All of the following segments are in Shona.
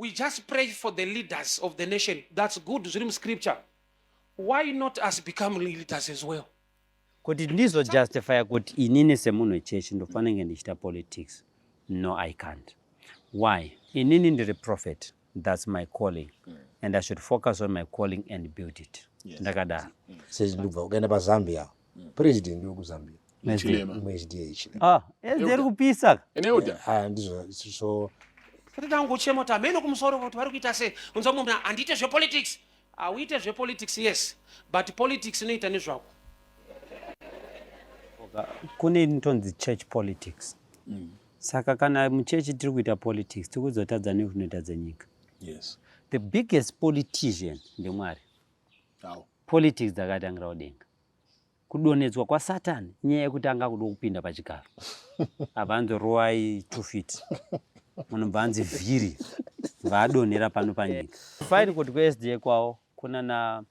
We just pray for the leaders of the nation. That's good, zviri muscripture. Why not us become leaders as well? Kuti ndizojustifya kuti inini semunhu wechechi ndofanira kunge ndichiita politics, no, I can't. Why? Inini ndiri prophet, that's my calling and I should focus on my calling and build it. Ndakadaro. Sezvindobva ukaenda paZambia, president wekuZambia Chilema. muSDA Chilema. Ah, SDA iri kupisa ka. Ene elder. Ah, ndizvo. So Tati tangochema kuti hameno kumusoro kuti vari kuita sei. Unzwa mumwe munhu, handiite zvepolitics. Hauite zvepolitics, yes, but politics inoita nezvako. Kune inotonzi church politics. Saka kana muchechi tiri kuita politics, tiri kuzotadza nekunoita dzenyika. The biggest politician ndeMwari. How? Politics dzakatangira kudenga. Kudonhedzwa kwaSatani inyaya yekuti anga kuda kupinda pachigaro. Abva anzi rowai 2 feet. Munobva anzi vhiri. Vaadonhera pano panyika. Fine kuti kuSDA kwavo kuna na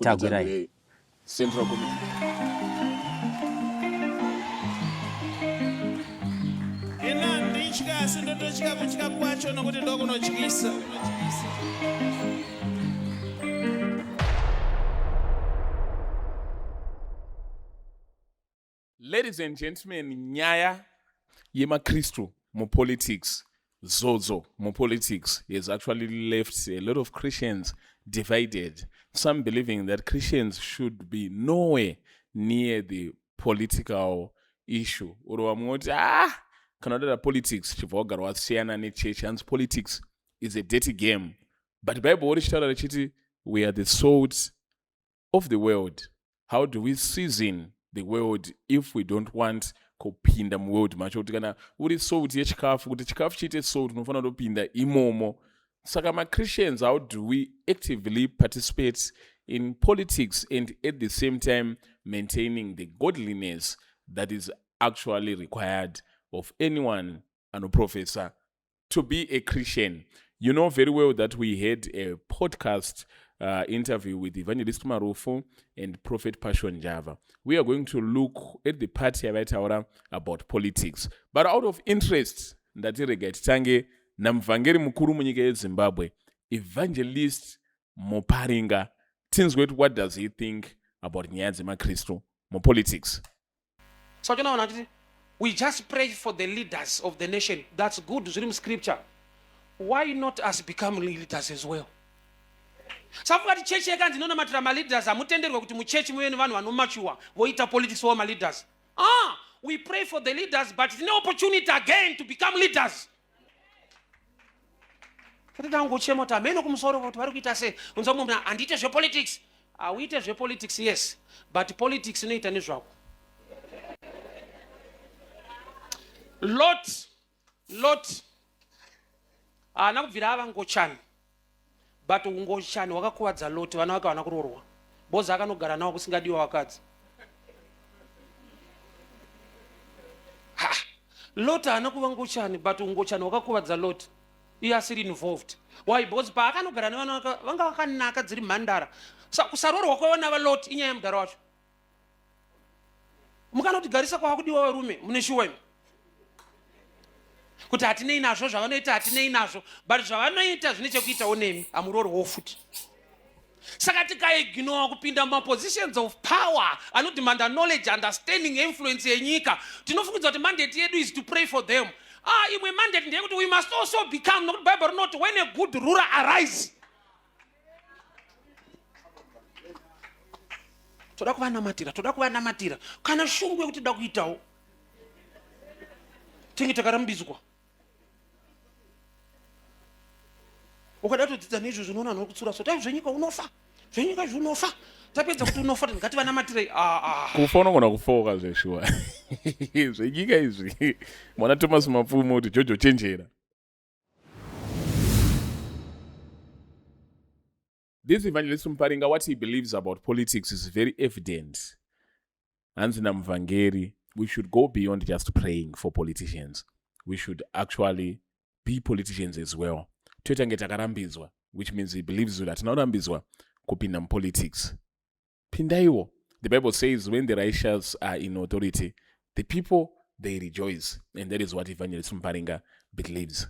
Tagwirai. Central Committee. Ini handitya, asi ndototya kutya kwacho nokuti ndokunotyisa. Ladies and gentlemen, nyaya yemaKristu mupolitics, zodzo mupolitics, has actually left a lot of Christians divided. Some believing that Christians should be nowhere near the political issue. Uri vamwe voti, ah, kana udada politics chibva wagara wasiyana nechechi, hanzi politics is a dirty game. But Bible richitaura richiti we are the salt of the world. How do we season the world if we don't want kupinda muworld macho? Kuti kana uri salt yechikafu, kuti chikafu chiite salt, unofanira kutopinda imomo. Saka maChristians, how do we actively participate in politics and at the same time maintaining the godliness that is actually required of anyone anoprofesa to be a Christian? You know very well that we had a podcast interview with Evangelist Marufu and Prophet Passion Java. We are going to look at the part yavaitaura about politics. But out of interest, ndati rega titange namuvhangeri mukuru munyika yeZimbabwe, Evangelist Muparinga, tinzwe kuti what does he think about nyaya dzemaKristu mupolitics. So tinoona kuti we just pray for the leaders of the nation. That's good, zviri muscripture. Why not us become leaders as well? Safunga kuti chechi yekanzi inonamatira maleaders, hamutenderwe kuti muchechi muve nevanhu vanomachuwa voita politics wova maleaders. Ah, we pray for the leaders, but tine opportunity again to become leaders. Tati tangochema kuti hameno kumusoro kuti vari kuita sei. Unzwa mumwe munhu, handiite zvepolitics. Hauite zvepolitics, yes, but politics inoita nezvako. Lot haana kubvira ava ngochani, but ungochani hwakakuvadza Lot. Vana vake havana kuroorwa boza, akanogara navo kusingadiwa vakadzi. Ha, Lot haana kuva ngochani, but ungochani hwakakuvadza Lot iye asiri involved. Why? Because paakanogara nevana vanga vakanaka, dziri mhandara. Kusaroorwa kwevana vaLot inyaya yemudhara wacho. Mukanotigarisa kwavakudiwa varume, mune shuwa imi kuti hatinei nazvo zvavanoita? Hatinei nazvo, but zvavanoita zvine chekuitawo nemi. Hamuroorwawo futi. Saka tikaignora kupinda mumapositions of power anodemanda knowledge, understanding, influence yenyika, tinofungidza kuti mandate yedu is to pray for them. Ah, imwe mandate ndeyekuti we must also become, nokuti Bible rinoti when a good ruler arise. Toda kuvanamatira, toda kuvanamatira. Kana shungu yekuti toda kuitawo tinge takarambidzwa. Ukada kutodzidza neizvozvo, unoona vanhu vakutsura so tai zvenyika unofa, zvenyika izvi unofa. Tapedza kuti unofa, ngativanamatirei. Ah, ah. Kufa unogona kufoka zveshuwa. Zvenyika izvi, mwana Thomas Mapfumo kuti Jojo chenjera. This Evangelist Muparinga, what he believes about politics is very evident. Hanzi namuvhangeri, we should go beyond just praying for politicians. We should actually be politicians as well. Toita nge takarambidzwa, which means he believes kuti hatina kurambidzwa kupinda mupolitics. Pindaiwo. The Bible says when the righteous are in authority, the people, they rejoice. And that is what Evangelist Muparinga believes.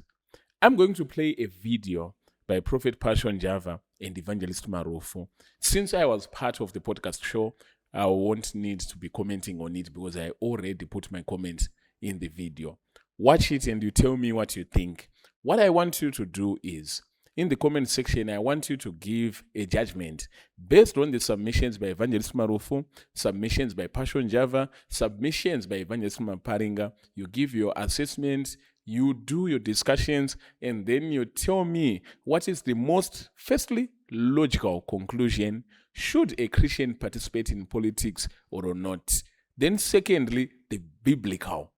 I'm going to play a video by Prophet Passion Java and Evangelist Marufu. Since I was part of the podcast show, I won't need to be commenting on it because I already put my comments in the video. Watch it and you tell me what you think. What I want you to do is, in the comment section, I want you to give a judgment based on the submissions by Evangelist Marufu, submissions by Passion Java, submissions by Evangelist Maparinga. You give your assessment, you do your discussions, and then you tell me what is the most, firstly, logical conclusion. Should a Christian participate in politics or not? Then, secondly, the biblical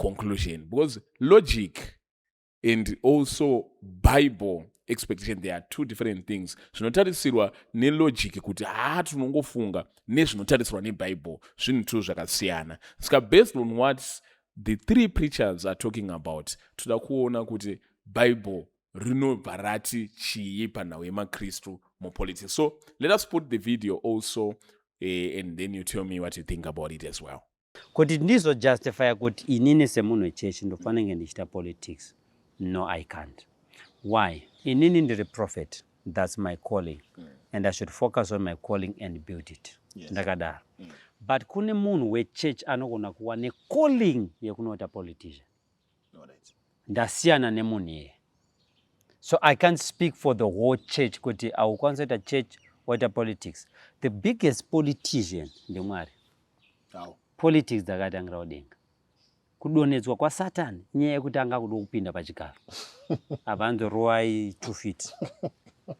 conclusion. Because logic and also Bible expectation, they are two different things. Zvinotarisirwa nelogic kuti haa tinongofunga nezvinotarisirwa neBible zvinhu two zvakasiyana. Saka based on what the three preachers are talking about, toda kuona kuti Bible rinobva rati chii panhau yemaKristu mupolitics. So let us put the video also, and then you tell me what you think about it as well. Kuti ndizojustifya kuti inini semunhu wechechi ndofanira kunge ndichiita politics, no, I can't. Why? Inini ndiri prophet. That's my calling and I should focus on my calling and build it. Ndakadaro. But kune munhu wechurch anogona kuva necalling yekunoita politician. Ndasiyana nemunhu iyeye, so I can't speak for the whole church kuti haukwanisi kuita church waita politics. The biggest politician ndiMwari. Politics dzakatangira kudenga. Kudonhedzwa kwaSatani inyaya yekuti anga kuda kupinda pachigaro. Abva anzi, "Rowai 2 feet."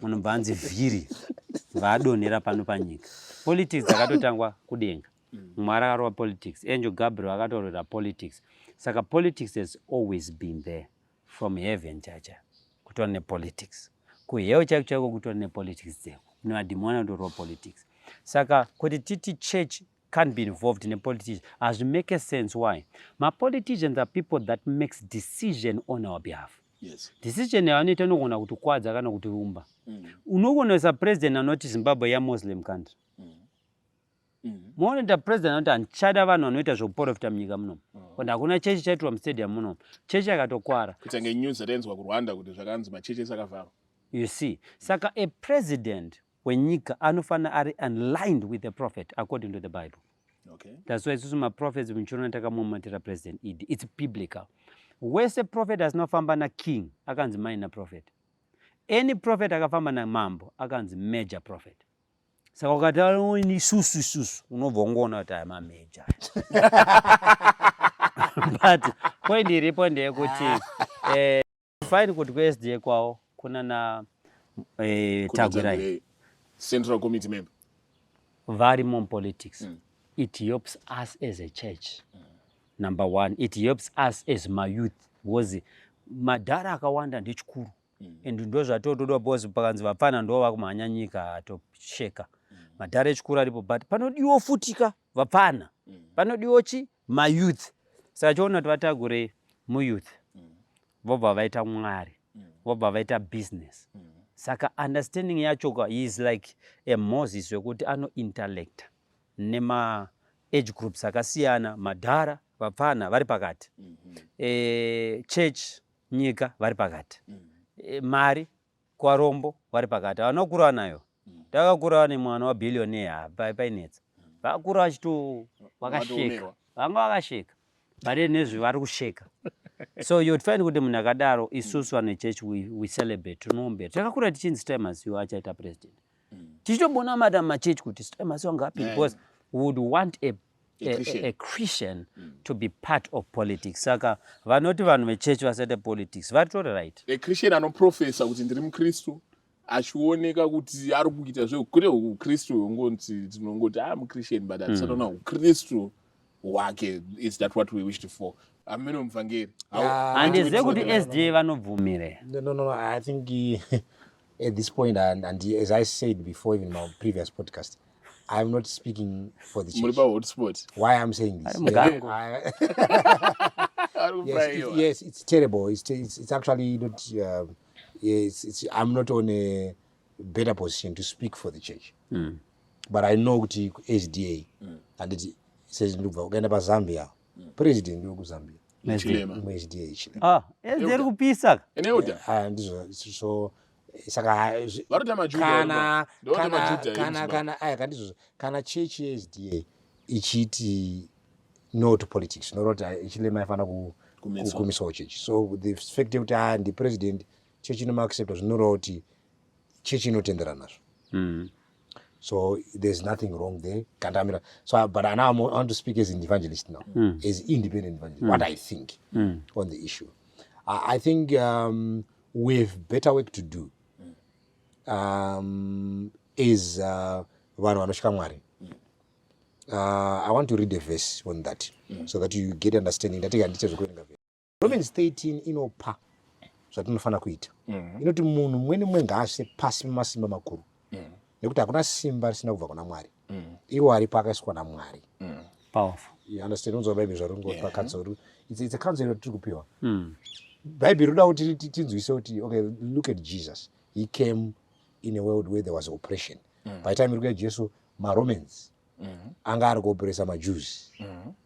Munobva anzi vhiri, vaadonhera pano panyika. Politics dzakatotangwa kudenga. Mwari akarova politics, Angel Gabriel akatorwera politics. Saka politics has always been there from heaven. Chacha kutori nepolitics, kuhell chaiko chaiko kutori nepolitics dzeko, nemadhimoni anotorwa politics. Saka kuti titi church can't be involved in a politics hazvimake sense. Why? Mapoliticians are people that makes decision on our behalf. Decision yavanoita inogona kutikwadza kana kutiumba. Unogona kuisa president anoti Zimbabwe yamuslim country. Muonoita president anoti handichada vanhu vanoita zvekuprofita munyika munomu, kuti hakuna chechi chaitirwa mustadium munomu, chechi yakatokwara. Kuita ngenews dzatainzwa kuRwanda kuti zvakanzi machechi ese akavharwa. You see, saka a president wenyika anofanira ari aligned with the prophet according to the Bible. That's why isusu maprophets muchiona takamumatira President ED. It's biblical. Wese prophet asinofamba naking akanzi minor prophet. Any prophet akafamba namambo akanzi major prophet. Saka ukati isusu isusu, unobva ungoona kuti aya mamajor. But point iripo ndeyekuti fine kuti kuSDA kwavo kuna na Tagwirai. Central committee member. Varimo mupolitics. It helps us as a church. Number one, it helps us as mayouth, because madhara akawanda ndechikuru and ndo zvatotoda, because pakanzi vapfana ndo vakumhanya nyika, atosheka. Madhara echikuru aripo, but panodiwa futika vapfana, panodiwa chi mayouth. Saka chiona kuti vaTagwirei muyouth, vobva vaita Mwari, vobva vaita business. Saka understanding yacho ka, he is like a Moses wekuti anointeracta nema age groups akasiyana, madhara, vapfana vari pakati, church, nyika vari pakati, mari kwarombo vari pakati. Vanokura nayo, takakura nemwana wabillionaire, painetsa. Vakura vachito vakasheka. Vatomerwa. Vanga vakasheka, but nezvi vari kusheka. So you'd find kuti munhu akadaro, isusu vanhu vechechi we celebrate, tinoombera. Takakura tichinzi Strive Masiyiwa achaita president, tichitobona mumachechi kuti Strive Masiyiwa ngaapinde, because we would want A Christian. a Christian to be part of politics. Saka vanoti vanhu vechechi vasaite politics varitori right. A Christian anoprofesa kuti ndiri muKristu, achioneka kuti ari kuita zvekute ukristu hungoti tinongoti a muChristian, but hatisatoona ukristu hwake. Is that what we wished for? Amene muvhangeri. Yeah. Handizive kuti SDA vanobvumire. No. I think at this point, and as I said before, even in my previous podcast, I'm not speaking for the Muri church. pahotspot. Why I'm saying this? Ari mugango. Ari Yes, kuprayiwa. yes, it's terrible. It's actually not. It's I'm not on a better position to speak for the church. But I know kuti SDA, and it says ndikubva ukaenda paZambia, president wekuZambia. Chilema. muSDA Hichilema. Ah, SDA iri kupisa ka. Ene elder. Ah, ndizvo. So saka Varikuita maJuda kana vari kana maJuda kana emuZimbabwe. kana aya kandizvo, kana chechi yeSDA ichiti no to politics, zvinoreva kuti Hichilema aifanira Kumiswa. kumiswawo chechi. So the fact yekuti a ndipresident, chechi inomaaccepta, zvinoreva kuti chechi inotendera nazvo. So there's nothing wrong there. Kandamira. So, but now I want to speak as an evangelist now, as independent evangelist, what I think on the issue. I think we have better work to do is vanhu vanosvika Mwari. I want to read a verse on that so that you get understanding. Ndati handiite zvekuverenga verse. Romans 13 inopa zvatinofanira kuita. Inoti munhu mumwe nemumwe ngaasvise pasi pemasimba makuru, nekuti hakuna simba risina kubva kuna Mwari, iwo aripo akaiswa naMwari. Powerful. You understand? Unzwa Bhaibheri zvaringopa counsel. It's a counsel yatiri kupiwa. Bhaibheri roda kuti tinzwise kuti, okay, look at Jesus. He came in a world where there was oppression. By time iri kuya Jesu, maRomans anga ari kuopresa maJews,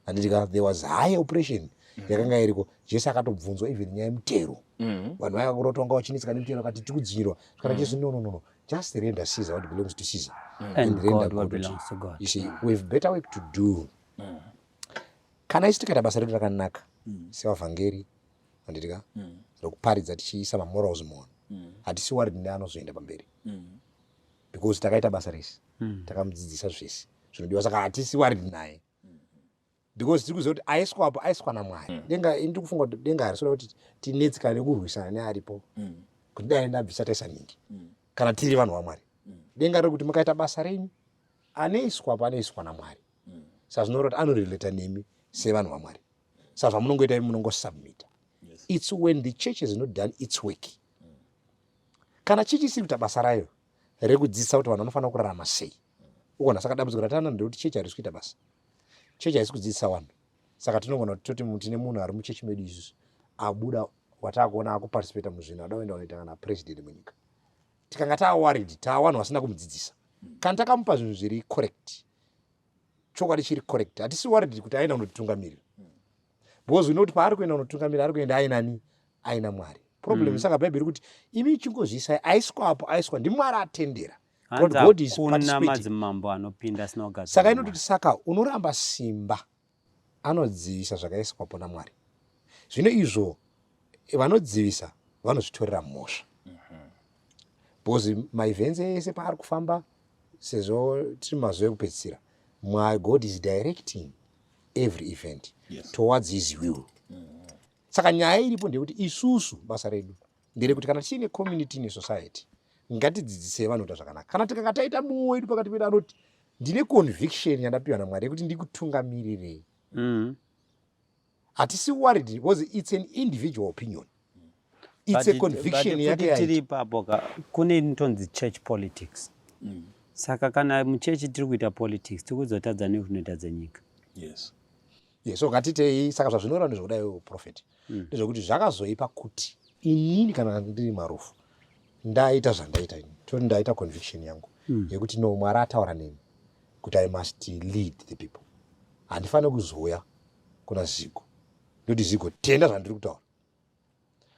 handiti ka? There was high oppression yakanga iriko. Jesu akatobvunzwa even nyaya yemutero. Vanhu vaya kurotonga vachinetseka nemutero, akati tikudzvinyirwa. Kana Jesu, "No, no, no, no, just render Caesar what belongs to Caesar And render God what what belongs to God." You see, we have better work to do. Kana isi tikaita basa redu rakanaka sevavhangeri, handiti ka, rokuparidza tichiisa mamorals muvanhu, hatisi worried neanozoenda pamberi, because takaita basa rese, takamudzidzisa zvese zvinodiwa. Saka hatisi worried naye because tiri kuziva kuti aiswapo aiswa naMwari. Denga, ndiri kufunga kuti denga harisoda kuti tinetsekane nekurwisana nearipo, kuti dai ndabvisa taisa ningi. Kana tiri vanhu vaMwari, denga riri kuti mukaita basa renyu, anoiswapo anoiswa naMwari. Saka zvinoreva kuti anorelata nemi sevanhu vaMwari. Saka zvamunongoita imi, munongosubmita. It's when the church has not done its work, kana chechi isiri kuita basa rayo rekudzidzisa kuti vanhu vanofanira kurarama sei, ukona. Saka dambudziko ratana nderekuti chechi harisi kuita basa, chechi haisi kudzidzisa vanhu. Saka tinogona kuti toti tine munhu ari muchechi medu isusu abuda, wataakuona akuparticipata muzvinhu, ada kuenda kunoita kana president munyika. Tikanga taaworried, taa vanhu vasina kumudzidzisa. Kana takamupa zvinhu zviri correct, chokwadi chiri correct, hatisi worried kuti aenda kunotitungamirira, because we know kuti paari kuenda kunotungamira, ari kuenda ainani? Aina Mwari. Problem, saka Bhaibheri kuti imi chingozviisai, aiswapo aiswa ndiMwari, atendera. Hanzi God is hakuna participating. madzimambo anopinda asina kugadzirwa Saka naMwari. inototi saka unoramba simba anodzivisa zvakaiswapo naMwari. Zvino izvo vanodzivisa vanozvitorera mhosva, because maevents ese paari kufamba, sezvo tiri mazuva ekupedzisira, Mwari, God is directing every event towards his will. Saka nyaya iripo ndeyekuti isusu basa redu nderekuti kana tiine community nesociety, ngatidzidzisei vanhu kuita zvakanaka. Kana tikanga taita mumwe wedu pakati pedu anoti, "Ndine conviction yandapiwa naMwari yekuti ndikutungamirirei," hatisi worried because it's an individual opinion, it's a conviction But yake futi tiri yaita. ipapo ka, kune inotonzi church politics. Saka kana muchechi tiri kuita politics, tiri kuzotadza nekunoita dzenyika. Yeah, so ngatitei. Saka zvazvinoreva ndezvekudai, prophet, ndezvekuti zvakazoipa kuti inini kana ndiri Marufu, ndaita zvandaita ini, toti ndaita conviction yangu yekuti no, Mwari ataura neni kuti I must lead the people, handifaniri kuzouya kuna Zigo ndoti, "Zigo, tenda zvandiri kutaura.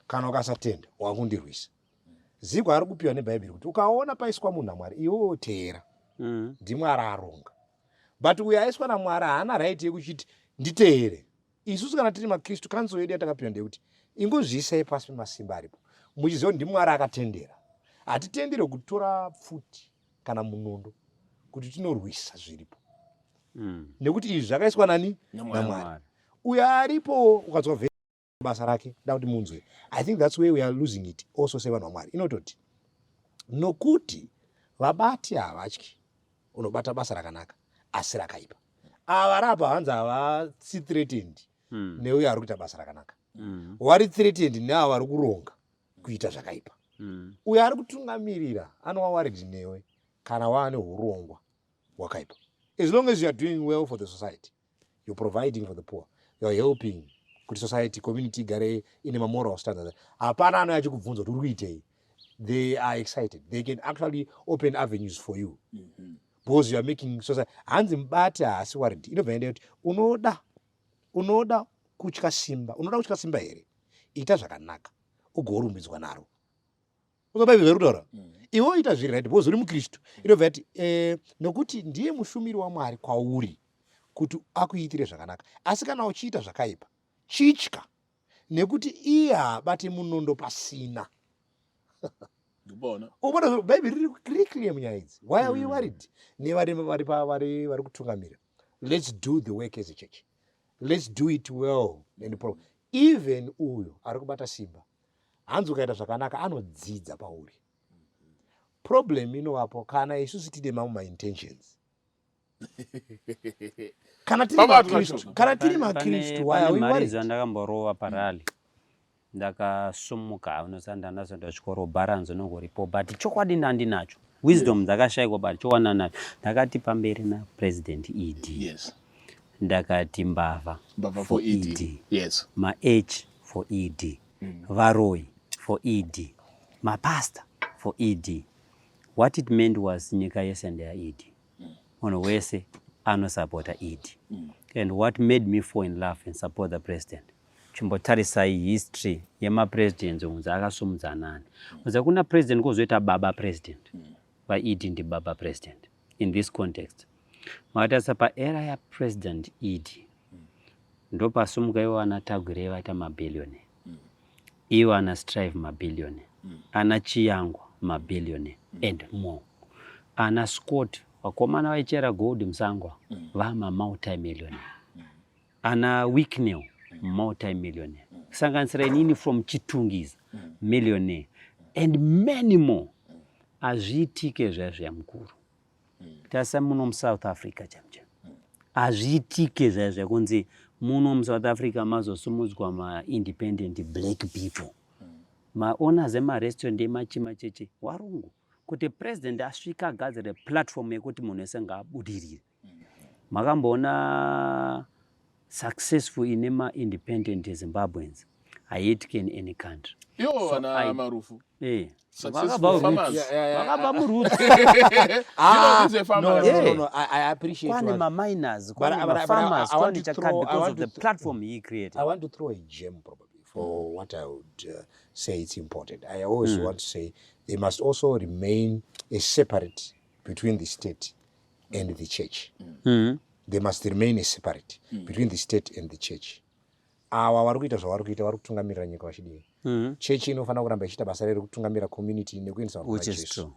Kana ukasatenda, wakundirwisa." Zigo ari kupiwa neBhaibheri kuti ukaona paiswa munhu naMwari, iwewo teera. NdiMwari aronga, but uyo aiswa naMwari haana right yekuchiti nditeere. Isusu kana tiri maKristu, counsel yedu yatakapiwa ndeyekuti ingozviisai pasi pemasimba aripo, muchiziva kuti ndiMwari akatendera. Hatitendere kutora pfuti kana munondo kuti tinorwisa zviripo, nekuti izvi zvakaiswa nani? NaMwari. NaMwari. Uyo aripo, ukadzwa basa rake, da kuti munzwe. I think that's where we are losing it also sevanhu vaMwari. Inototi nokuti vabati havatyi unobata basa rakanaka asi rakaipa. Ava rapa hanzi havasi threatened neuyo ari kuita basa rakanaka. Wari threatened neavo vari kuronga kuita zvakaipa. Uyo ari kutungamirira anova worried newe kana waane urongwa hwakaipa. As long as you are doing well for the society, you're providing for the poor, you're helping kuti society, community igare ine mamoral standards, hapana anouya achikubvunza kuti uri kuitei. They are excited. They can actually open avenues for you because you are making society. Hanzi mubati haasi worried. Inobva yaenda kuti unoda unoda Kutya simba, unoda kutya simba here? Ita zvakanaka ugorumbidzwa naro. Unoziva Bhaibheri zvari kutaura? Iwe ita zviri right because uri muKristu. Inobva yati nokuti ndiye mushumiri waMwari kwauri kuti akuitire zvakanaka. Asi kana uchiita zvakaipa, chitya nekuti iye haabate munondo pasina. Ndikuona. Unoona Bhaibheri riri clear munyaya idzi. Why are we worried? Nevari vari vari vari kutungamira. Let's do the work as a church. Let's do it well and pro. Even uyo ari kubata simba hanzi ukaita zvakanaka anodzidza pauri. Problem inovapo kana isusu tine mamwe maintentions. Kana tiri maKristu, kana tiri maKristu, why are we worried? Ndakamborova parally. Ndakasumuka unosanda ndazoenda chikoro balance unongoripo but chokwadi ndandinacho wisdom dzakashaikwa but chokwadi ndandinacho. Ndakati pamberi na President ED. Yes. Ndakati mbavha Mbavha for ED. Yes. Ma H for ED. Varoyi for ED. Mapastor for ED. What it meant was nyika yese ndeya ED. Munhu wese anosapota ED. And what made me fall in love and support the president, chimbotarisai history yemapresidents unzi akasumudza nani. Unzi kuna president kozoita baba president. VaED ndi baba president in this context. Makatarisa paera yaPresident ED, ndopasumuka ivo ana Tagwirei vaita mabillionaire. Ivo ana Strive mabillionaire. Ana Chiyangwa mabillionaire and more. Ana Scott vakomana vaichera gold musango vama multi-millionaire. Ana Wicknell multi-millionaire. Kusanganisira inini from Chitungwiza millionaire and many more. Hazviitike zvaizvo mukuru. Tarisa muno muSouth Africa chamucha. Hazviitike zvaizvo kunzi muno muSouth Africa mazosumudzwa ma-independent black people. Maowners emarestaurant emachimacheche warungu. Kuti president asvika agadzire platform yekuti munhu wese ngaabudirire. Makamboona successful ine ma-independent Zimbabweans haiitike in any country. Ivo So vana Marufu. Successful farmers. Vakabva muroots. You know, this is a farmer. No, no, no, no. I appreciate Kwane what- ma-miners, But kwane ma-farmers, I want kwane to chakati throw- I because want of the to platform he created. I want to throw a gem probably for what I would say it's important. I always want to say they must also remain a separate between the state and the church. They must remain a separate between the state and the church. Ava vari kuita zvavari kuita, vari kutungamirira nyika vachidii. Chechi inofanira kuramba ichiita basa rero rekutungamira community nekuendesa vanhu Which kuna is Jesu. true.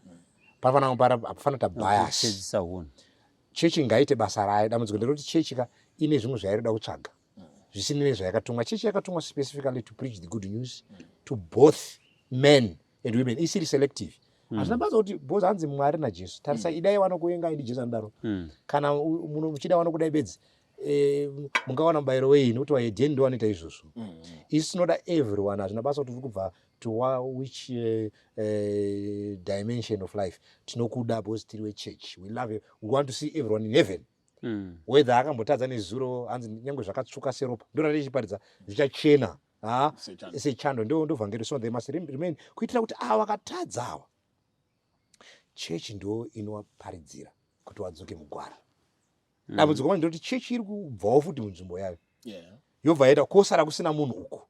Hapafana kuita bias. Kudzidzisa hunhu. Chechi ngaite basa rayo. Dambudziko nderekuti chechi ka ine zvimwe zvairida kutsvaga zvisina nezvayakatumwa. Chechi yakatumwa specifically to preach the good news to both men and women, isiri selective. Hazvina basa kuti because hanzi Mwari naJesu. Tarisa, idai vanokuvenga, idi Jesu anodaro. Kana muchida vanokudai bedzi, mungawana mubayiro wei? Nekuti vahedheni ndo vanoita izvozvo. Isu tinoda everyone. Hazvina basa kuti uri kubva to which dimension of life. Tinokuda because tiri wechurch. We love you. We want to see everyone in heaven. Whether akambotadza nezuro, hanzi nyange zvakatsvuka seropa, ndorati ichiparidza zvichachena Sechando. Sechando. Ndo vhangeri. So they must remain kuitira kuti ava vakatadza ava, chechi ndo inovaparidzira kuti vadzoke mugwara. Dambudziko manje ndoti chechi iri kubvawo futi munzvimbo yayo, yobva yaita kosara kusina munhu uku.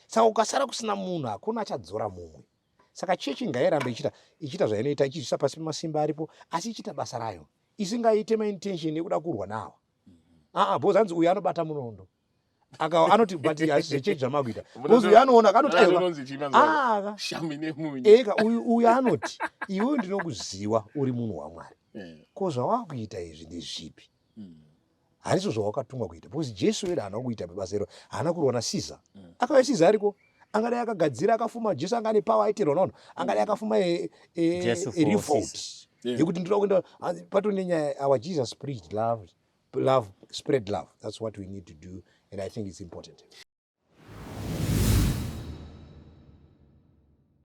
Saka ukasara kusina munhu, hakuna achadzora mumwe. Saka chechi ngairambe ichiita zvainoita, ichizvisa pasi pemasimba aripo, asi ichiita basa rayo, isingaite maintention yekuda kurwa nawo. Aa, because hanzi uyu anobata munondo aka anoti, but hazvi zvechechi zvamakuita, because uyu anoona anoti aiwa. Anonzi chii manzwa? Ah, Shami nemunyu. Eka uyu anoti iwe ndinokuziwa uri munhu waMwari. Ko zvawakuita izvi ndezvipi? Handizvo zvawakatumwa kuita, because Jesu wedu haana kuita basa iro, haana kurwa naCaesar. Akauya Caesar ariko, angadai akagadzira akafuma. Jesu anga ane power, aitirwa navanhu, angadai akafuma Jesu for revolt Caesar. Yekuti ndinoda kuenda pato nenyaya. Our Jesus preached love, love, spread love. That's what we need to do and I think it's important.